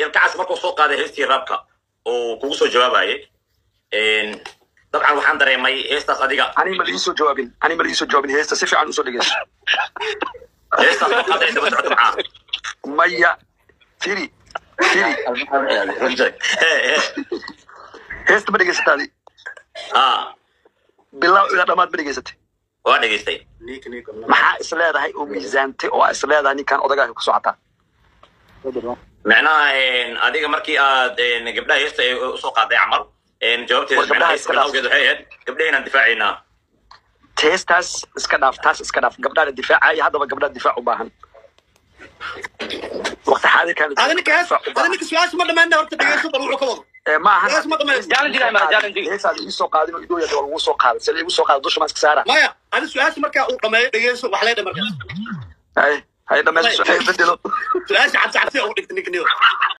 Ilkacas markuu soo qaaday heestii raabka oo kugu soo jawaabayay, dabcan waxaan dareemay heestaas adiga. Ani ma liisoo jawaabin, ani ma liisoo jawaabin. Heesta si fiican usoo dhegeyso. Heestaas soo qaaday daba socoto maxaa? Maya, firi, firi. Heesta ma dhegeysataadi? Ha. Bilow ilaa dhammaad ma dhegeysatay? Waa dhegeystay. Maxaa is leedahay oo miisaantay oo is leedahay ninkan odagaaga ku socotaa? Macnaha adiga markii aad gabdhaha heesta ay usoo qaaday camal jawaabteeda War gabdhaha macnaha iska dhaaf. bilowgeed waxay ahayd gabdhahaynaan difaacaynaa. Heestaas iska dhaaf, taas iska dhaaf. Gabdhaha difaacaya haddaba, gabdhaha difaac u baahan waqti xaadirkan. Ada ninka hees, ada ninka su-aasha ma dhamaana. Horta dhegeyso bal wuxuu ka wado. Ma ahan. Hees ma dhamayn. Challenge-ga imaa, challenge-ga. Heesaad ii soo qaadin oo idooya waa lagu soo qaaday, sida igu soo qaaday dusha maan iska saara. Maya, adi su-aasha markaa uu dhameeyo dhegeyso wax leedha markaas. Hay hay, dhamaysto, hay bedelo. Su-aasha cabsi cabsi ugu dhigta ninka niyo.